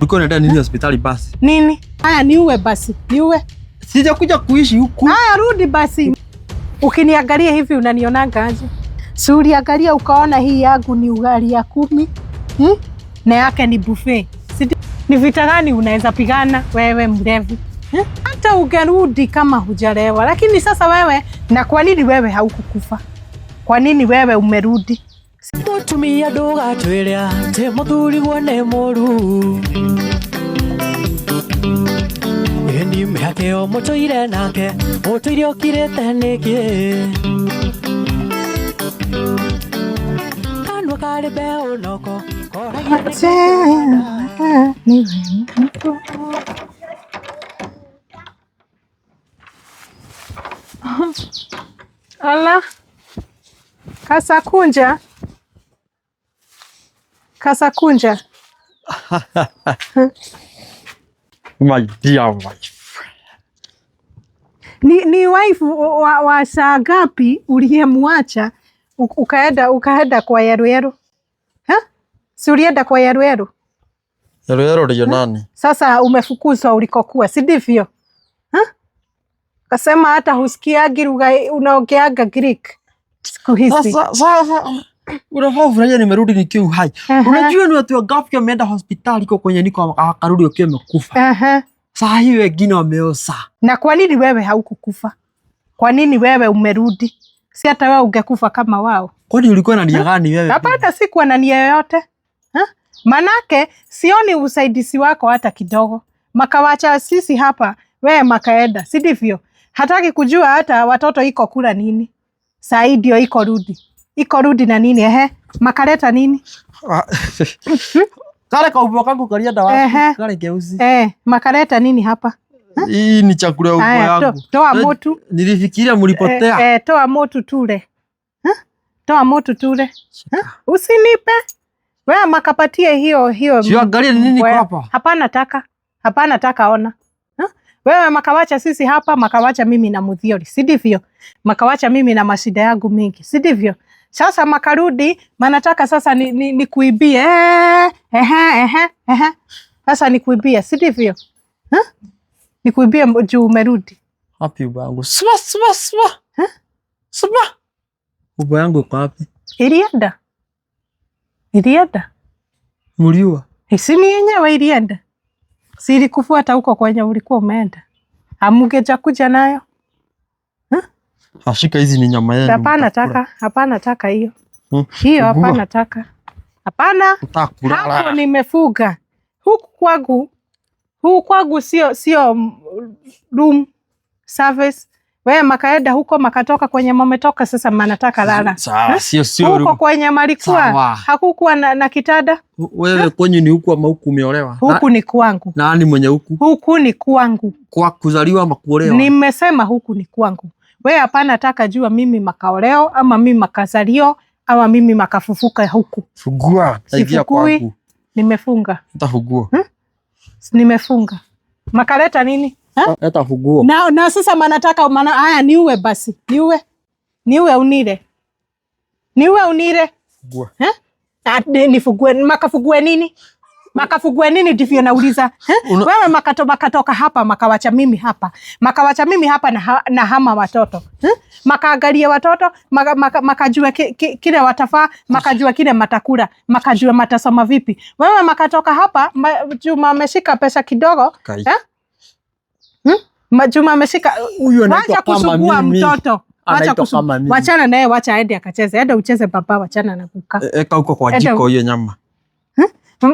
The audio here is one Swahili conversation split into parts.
Ulikuwa unaenda nini hospitali basi? Nini? Haya niue basi, niue. Sijakuja kuishi huku. Haya rudi basi. Ukiniangalia hivi unanionanga aje? Si uliangalia ukaona hii yangu ni ugali ya 10, Na yake ni buffet. Ni vita gani unaweza pigana wewe mlevi? Hata ungerudi kama hujalewa. Lakini sasa wewe, na kwa nini wewe haukukufa? Kwa nini wewe umerudi? Mutumia ndugatwĩre atĩ mũthuriguo nĩ mũru. Ĩni mĩhake o mũtũire nake, mũtũire ũkirĩte nĩkĩ? Kanua karĩ mbeũ noko, koragia nĩkĩ? Ala, Kasakunja. Kasakunja. My dear wife. Ni wife wa saa ngapi uliyemwacha ukaenda kwa Yeru Yeru? Ha? Si ulienda kwa Yeru Yeru? Yeru Yeru ndio nani? Sasa umefukuzwa ulikokuwa, si ndivyo? Ha? Kasema hata husikiagi lugha, unaongeaga Greek siku hizi. Sasa unafaa ufurahie nimerudi nikiwa uhai. Unajua ni watu wangapi wameenda hospitali kwa kwenye niko wakarudi wakiwa wamekufa. Saa hii wengine wameoza. Na kwa nini wewe haukukufa? Kwa nini wewe umerudi? Si hata wewe ungekufa kama wao. Kwani ulikuwa na nia gani wewe? Hapana, sikuwa na nia yoyote. Ha? Manake sioni usaidizi wako hata kidogo. Makawacha sisi hapa, wewe makaenda, si ndivyo? Hataki kujua hata watoto iko kula nini. Saa hii ndio iko rudi. Iko rudi na nini ehe? Makaleta nini? Kale kaubwa kangu kalienda wapi? Kale keusi. Makaleta nini hapa? Hii ni chakula ya ubwa yangu. Toa moto. Nilifikiria mlipotea. Toa moto tule. Toa moto tule. Usinipe. Wewe makapatie hiyo. Sio angalia ni nini hapa. Hapana taka. Hapana taka ona. Wewe makawacha sisi hapa, makawacha mimi na Muthiori, si ndivyo? Makawacha mimi na mashida yangu mingi, si ndivyo? Sasa makarudi, manataka sasa ni kuibie. Sasa ni kuibie, si ndivyo? Ni kuibie juu umerudi. Wapi ubwa yangu? Swa swa swa. Swa. Ubwa yangu iko wapi? Ilienda. Ilienda. Muliua. Si ni yenyewe ilienda. Si ilikufuata huko kwenye ulikuwa umeenda. Amugeja kuja nayo. Ashika hizi ni nyama yenu. Hapana taka, hapana taka hiyo. Hiyo hapana taka. Hapana. Hapo nimefuga. Huku kwangu, huku kwangu sio room service. Wewe makaenda huko makatoka kwenye mametoka sasa manataka lala. Sawa, sio huko kwenye malikuwa hakukuwa na kitanda. Wewe kwenye ni huku ama huku umeolewa? Huku ni kwangu. Nani mwenye huku? Huku ni kwangu. Kwa kuzaliwa ama kuolewa? Nimesema huku ni kwangu. Wewe hapana taka jua mimi makaoleo ama mimi makazalio ama mimi makafufuka huku. Fugua, ingia kwangu. Nimefunga. Nitafugua. Nimefunga. Makaleta nini? Leta funguo. Na sasa manataka mana, haya niue basi. Niue. Niue unile. Niue unile. Fugua. Nifugue, makafugue nini? Makafugue nini ndivyo nauliza. Wewe makatoka hapa makawacha mimi hapa. Makawacha mimi hapa na hama watoto. Makaangalia watoto, makajua kile watafaa, makajua kile matakula, makajua matasoma vipi. Wewe makatoka hapa, Juma ameshika pesa kidogo. Juma ameshika. Huyu anaitwa Wacha kama kusugua mimi. mtoto. Wacha Anaitwa kusugua. kama mimi. Wachana naye, wacha aende akacheze. Enda ucheze baba, wachana na kuka. Eka huko kwa Enda jiko hiyo nyama.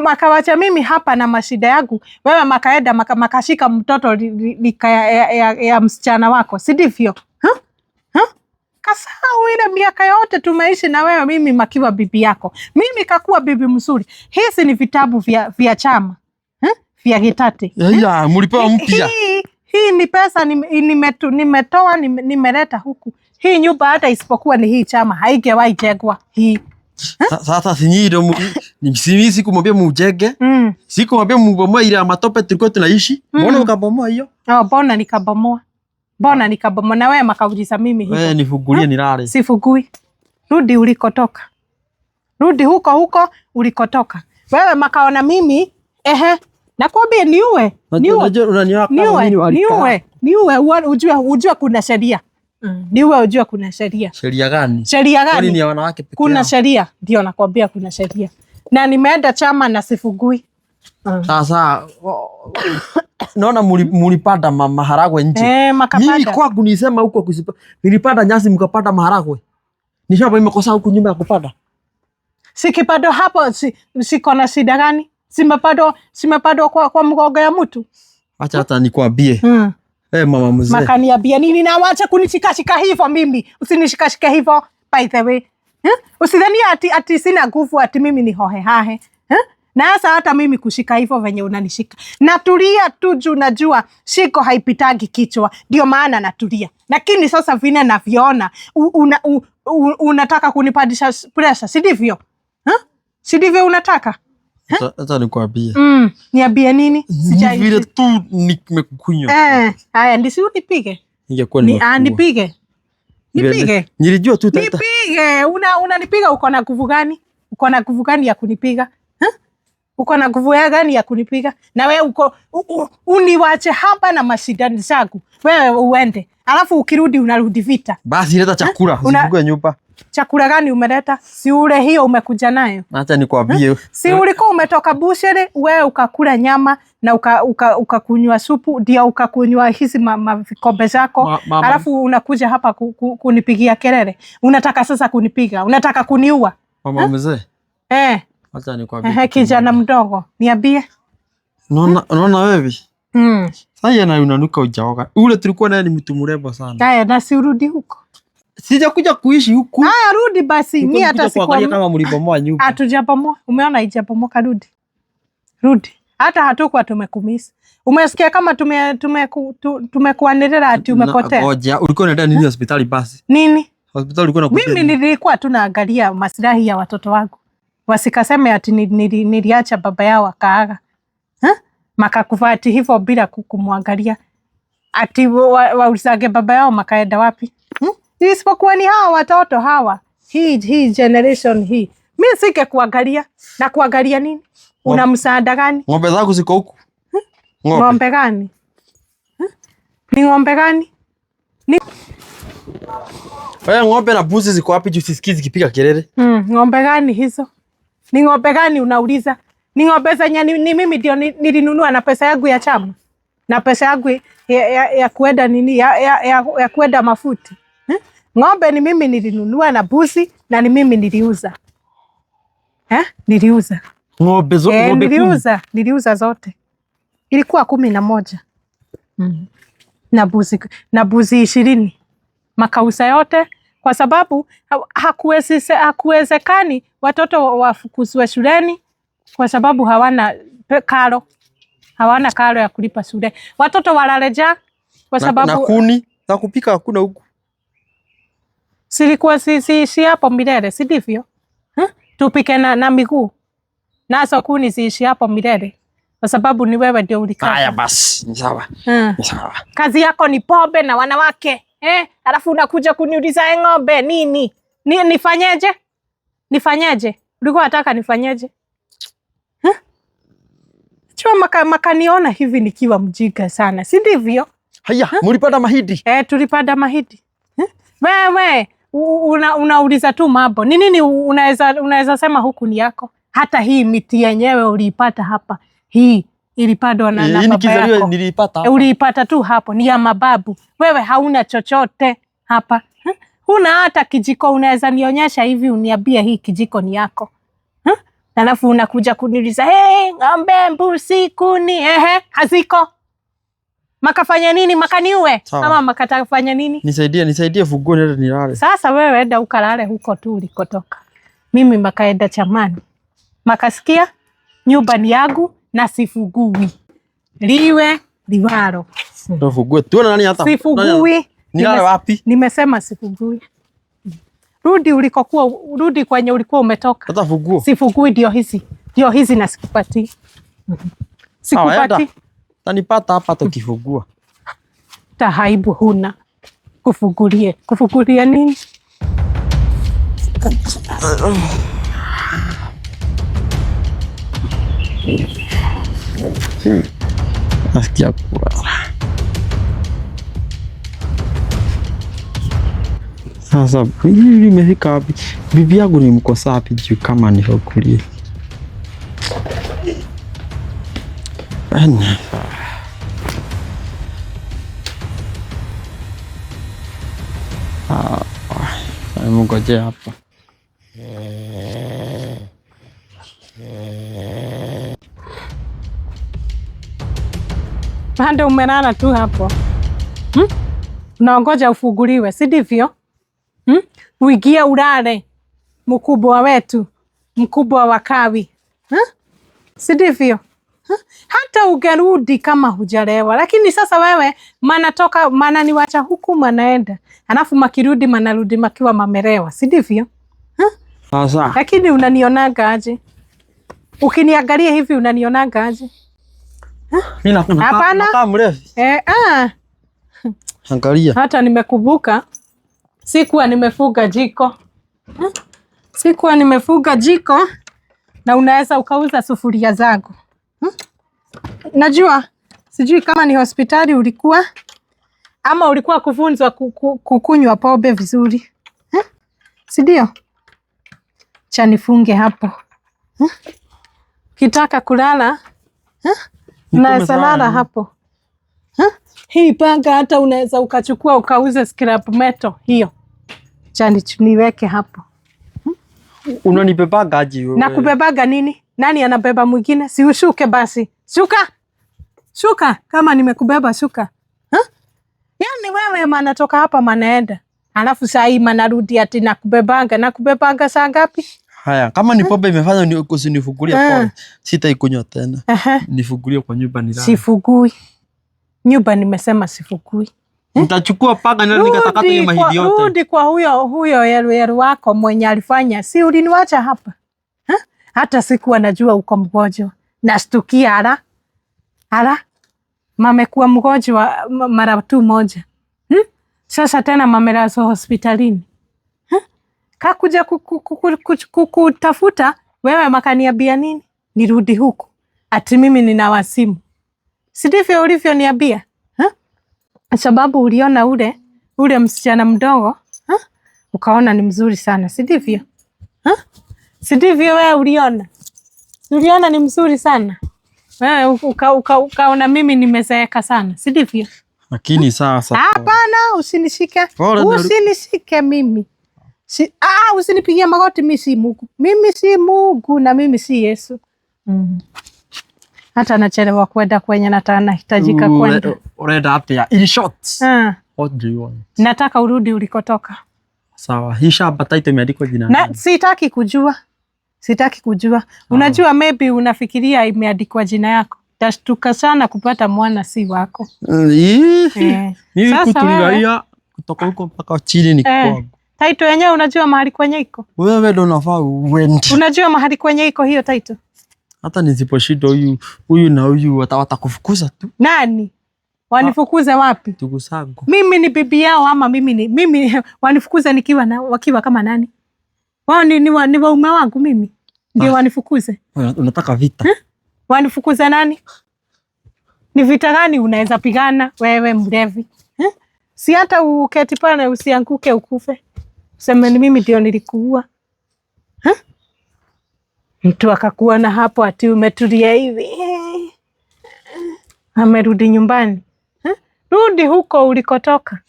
Makawacha mimi hapa na mashida yangu. Wewe makaenda makashika mtoto lika ya msichana wako, si ndivyo? Kasahau ile miaka yote tumeishi na wewe, mimi makiwa bibi yako. Mimi kakuwa bibi mzuri. Hizi ni vitabu vya chama. Vya Gitate. Ya, mlipewa mpya. Hii ni pesa nimetoa, nimeleta huku. Hii nyumba hata isipokuwa ni hii chama haigewahi jengwa hii. Sasa si nyinyi ndio ni mimi sikumwambia mujenge. Sikumwambia mubomoe ile matope tulikuwa tunaishi. Mbona ukabomoa hiyo? Oh, mbona nikabomoa? Mbona nikabomoa? Na wewe makauliza mimi hivyo. Wewe nifungulie nilale. Sifungui. Rudi ulikotoka. Rudi huko huko ulikotoka. Wewe makaona mimi, ehe. Nakwambia niue. Niue. Unajua unaniona kama Niue. mimi walika. Niue. Niue ujue ujue kuna sheria. Niue ujue kuna sheria. Sheria gani? Sheria Kwani gani? ni ya wanawake peke Kuna yao? sheria, ndio nakwambia kuna sheria. Na nimeenda chama na sifugui. Sasa naona mulipanda maharagwe nje. Eh, makapanda. Mimi kwangu nilisema huko kusipa. Nilipanda nyasi mkapanda maharagwe. Ni shamba imekosa huku nyumba ya kupanda. Sikipando hapo siko na shida gani? Simepandwa kwa mgongo ya mtu. Acha hata nikwambie. Eh, mama mzee. Makaniambia nini na wacha kunishikashika hivyo mimi. Usinishikashike hivyo by the way. Usidhani ati sina nguvu ati mimi ni hohe hahe. Na sasa hata mimi kushika hivyo venye unanishika. Natulia tu juu najua shiko haipitagi kichwa. Ndio maana natulia. Lakini sasa vile naviona unataka kunipandisha pressure, si ndivyo? Si ndivyo unataka? Acha nikwambie. Niambie nini? Ni vile tu nimekukunywa. Haya ndisi unipige. Ningekuwa Ni, nimekuua. nipige. Nipige. Nilijua tu Nipige. Unanipiga uko na nguvu gani? Uko na nguvu gani ya kunipiga? Uko na nguvu ya gani ya kunipiga? Na wewe uko uniwache hapa na mashindano zangu. Wewe uende. Alafu ukirudi unarudi vita. Basi leta chakula, usifungue nyumba. Chakula gani umeleta? Si ule hiyo umekuja nayo. Acha nikwambie. Si ulikuwa umetoka bushere wewe ukakula nyama na ukakunywa supu ndio ukakunywa hizi vikombe zako. Alafu unakuja hapa kunipigia kelele. Unataka sasa kunipiga, unataka kuniua. Mama mzee. Acha nikwambie. Kijana mdogo, niambie. Unaona wewe? Sasa na unanuka ujaoga. Ule tulikuwa naye ni mtu mrembo sana. Haya, na si urudi huko. Sijakuja kuishi huku. Haya, rudi basi. Mimi hata sikuangalia kama mlibomoa nyumba. Hatujabomoa. Umeona haijabomoka, rudi. Rudi. Hata hatukuwa tumekumisi. Umesikia kama tumekuanelea ati umepotea. Ngoja, ulikuwa unaenda nini hospitali basi? Nini? Hospitali ulikuwa unakuja. Mimi nilikuwa tu naangalia maslahi ya watoto wangu. Wasikaseme ati niliacha baba yao akaaga. Makakufa ati hivyo bila kumwangalia. Ati waulizage baba yao makaenda wapi? Isipokuwa ni hawa watoto hawa. Hii generation hii. Mimi sike kuangalia. Na kuangalia nini? Una msaada gani? Ng'ombe zako ziko huku. Ng'ombe. Ng'ombe gani? Ni ng'ombe gani? Ni Wewe ng'ombe na mbuzi ziko wapi juu sisikii zikipiga kelele? Ng'ombe gani hizo? Ni ng'ombe gani unauliza? Ni ng'ombe zenye ni mimi ndio nilinunua na pesa yangu ya chama. Na pesa yangu ya kuenda nini? Ya kuenda mafuti. Ng'ombe ni mimi nilinunua na mbuzi na ni mimi niliuza. Niliuza. Ng'ombe ng'ombe 10. Niliuza zote. Ilikuwa 11. Na mbuzi 20. Makausa yote kwa sababu hakuwezekani watoto wafukuzwe shuleni kwa sababu hawana karo. Hawana karo ya kulipa shule. Watoto walaleja kwa sababu na kuni za kupika hakuna huku. Silikuwa si hapo milele, si ndivyo? Tupike na miguu. Nazo kuni ziishi hapo milele. Kwa sababu ni wewe ndio ulikata. Haya basi, ni sawa. Ni sawa. Kazi yako ni pombe na wanawake. Alafu unakuja kuniuliza ng'ombe nini? Nifanyeje? Nifanyeje? Ulikuwa unataka nifanyeje? Chua makaniona hivi nikiwa mjinga sana, si ndivyo? Haya, mlipanda mahindi? Tulipanda mahindi. Wewe unauliza tu mambo. Ni nini unaweza sema huku ni yako? Hata hii miti yenyewe uliipata hapa. Hii ilipandwa na baba yako. Niliipata hapa. Uliipata tu hapo, ni ya mababu. Wewe hauna chochote hapa. Huna hata kijiko unaweza nionyesha hivi uniambie hii kijiko ni yako. Alafu unakuja kuniuliza, hey, ng'ombe, mbuzi, kuni, haziko. Makafanya nini? Makaniue? Ama makatafanya nini? Nisaidie funguo niende nilale. Sasa wewe enda ukalale huko tu ulikotoka. Mimi makaenda chamani. Makasikia nyumba ni yangu na sifugui. Liwe liwalo. Ndio fungue. Tuone nani hata. Sifugui. Nilale wapi? Nimesema sifugui. Rudi ulikokuwa, rudi kwenye ulikuwa umetoka. Hata funguo. Sifugui ndio hizi. Ndio hizi na sikupatii. Sikupatii. Tanipata hapa tukifungua. Tahaibu huna. Kufungulie. Kufungulia nini? Nasikia kulala. Sasa hivi imefika wapi? Bibi yangu ni mkosa wapi juu kama nifakulie? Mngojea hapa. Bado umelala tu hapo, Unaongoja ufunguliwe, si ndivyo? Uingie ulale, mkubwa wetu, mkubwa wa kawi, si ndivyo? Hata ungerudi kama hujalewa, lakini sasa wewe manatoka mananiwacha huku manaenda, alafu makirudi manarudi makiwa mamelewa, si ndivyo? Sasa Lakini unanionaga aje? Ukiniangalia hivi unanionaga aje? Mimi Hapana. nakaa mrefu. Angalia. Hata nimekumbuka sikuwa nimefuga jiko. Sikuwa nimefuga jiko na unaweza ukauza sufuria zangu. Najua sijui kama ni hospitali ulikuwa ama ulikuwa kufunzwa kukunywa pombe vizuri. Si ndio? Cha nifunge hapo. Kitaka kulala, unaweza lala hapo. Hii panga hata unaweza ukachukua ukauze scrap metal hiyo. Cha niweke hapo. Unanibebaga aje wewe? Na kubebaga nini? Nani anabeba mwingine? Si ushuke basi. Shuka. Shuka kama nimekubeba shuka. Yaani wewe manatoka hapa manaenda. Alafu saa hii manarudi ati nakubebanga. Nakubebanga saa ngapi? Haya, kama ni pombe imefanya ni usinifungulie pole. Sitaikunywa tena. Nifungulie kwa nyumba nilale. Sifugui. Nyumba nimesema sifugui. Nitachukua panga na nikatakata hiyo mahindi yote. Rudi kwa huyo yeru yeru wako mwenye alifanya. Si uliniwacha hapa? Hata sikuwa najua uko mgonjwa. Nastukia ala. Ala. Mamekuwa mgonjwa mara tu moja. Sasa tena mamelazwa hospitalini. Kakuja kukutafuta wewe makaniambia nini? Nirudi huku. Ati mimi nina wasimu. Si ndivyo ulivyoniambia? Sababu uliona ule msichana mdogo, Ukaona ni mzuri sana, si ndivyo? Si ndivyo wewe uliona? Uliona ni mzuri sana. Wewe ukaona mimi nimezeeka sana, si ndivyo? Lakini sasa Hapana, usinishike. Usinishike mimi. Usinipigie magoti, mimi si Mungu. Mimi si Mungu na mimi si Yesu. Hata nachelewa kwenda kwenye nahitajika kwenda. Unaenda atia? In short. What do you want? Nataka urudi ulikotoka. Sawa, hii shamba title imeandikwa jina Na nani? sitaki kujua. Sitaki kujua. Unajua maybe unafikiria imeandikwa jina yako. Tashtuka sana kupata mwana si wako. Mimi Sasa kutuligaia wewe kutoka huko mpaka chini ni kwangu. Title yenyewe unajua mahali kwenye iko? Wewe ndio unafaa uende. Unajua mahali kwenye iko hiyo title? Hata nisiposhinda huyu na huyu watakufukuza tu. Nani? Wanifukuze wapi? Ndugu zangu. Mimi ni bibi yao ama mimi ni mimi wanifukuze nikiwa na wakiwa kama nani? Wao ni waume wangu mimi. Ndio wanifukuze. Unataka vita? Wanifukuze nani? Ni vita gani unaweza pigana wewe mlevi? Si hata uketi pale usianguke ukufe. Useme ni mimi ndio nilikuua. Mtu akakuona hapo ati umetulia hivi. Amerudi nyumbani. Rudi huko ulikotoka.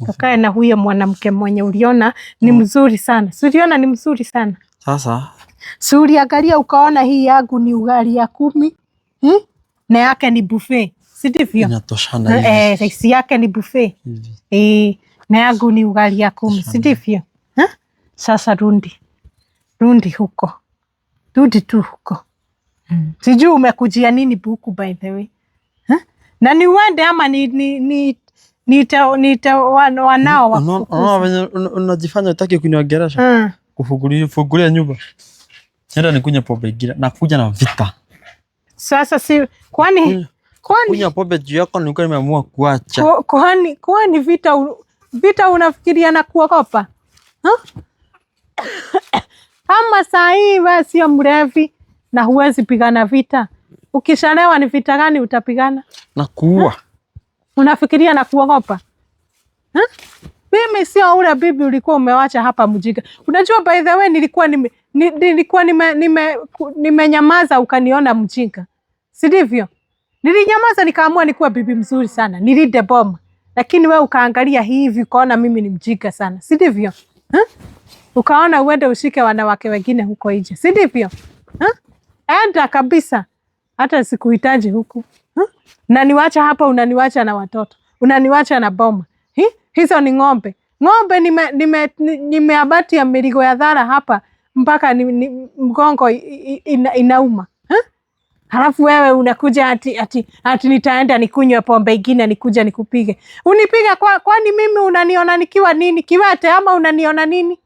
Ukae na huyo mwanamke mwenye uliona ni mzuri sana. Si uliona ni mzuri sana? Sasa. Si uliangalia ukaona hii yangu ni ugali ya 10, Na yake ni buffet. Si ndivyo? Inatoshana hivi. Raisi yake ni buffet. Hivi. Na yangu ni ugali ya 10, si ndivyo? Sasa rudi. Rudi huko. Rudi tu huko. Sijui umekujia nini buku by the way. Na ni uende ama ni wanao wakufukuze. Unaona venye unajifanya hutaki kuniongelesha? Kufungulia nyumba. Nenda nikunywe pombe ingine na kuja na vita. Sasa si kwani kwani Kunywa pombe juu yako nilikuwa nimeamua kuacha. Kwani vita unafikiria na kuogopa? Kama saa hii wewe sio mlevi na huwezi pigana vita. Ukishalewa ni vita gani utapigana? Nakuua. Unafikiria na kuogopa? Mimi sio ule bibi ulikuwa umewacha hapa mjinga. Unajua, by the way, nilikuwa nimenyamaza ukaniona mjinga. Si ndivyo? Nilinyamaza nikaamua nikuwa bibi mzuri sana, nilinde boma. Lakini we ukaangalia hivi ukaona mimi ni mjinga sana. Si ndivyo? Ukaona uende ushike wanawake wengine huko nje. Si ndivyo? Enda kabisa. Hata sikuhitaji huku. Unaniwacha hapa, unaniwacha na watoto, unaniwacha na boma. Hi? Hizo ni ng'ombe. Ng'ombe nimeabati ya mirigo ya dhara hapa mpaka ni mgongo inauma. Halafu wewe unakuja ati nitaenda nikunywe pombe ingine nikuja nikupige. Unipiga kwani mimi unaniona nikiwa nini? Kiwete ama unaniona nini?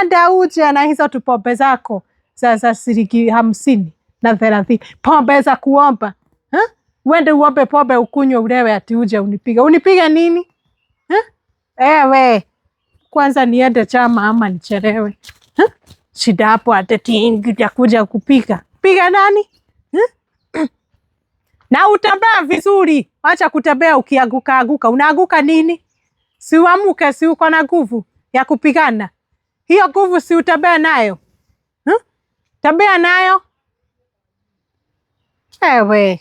Enda uje na hizo tupombe zako za shilingi 50 na 30. Pombe za kuomba. Uende uombe pombe ukunywe ulewe ati uje unipige. Unipige nini? Ewe, kwanza niende chama ama nichelewe. Shida hapo ati nitakuja kupiga. Piga nani? Na utembea vizuri. Acha kutembea ukianguka anguka. Unaanguka nini? Si uamuke, si uko na nguvu ya kupigana. Hiyo nguvu si utembea nayo. Tembea nayo. Ewe.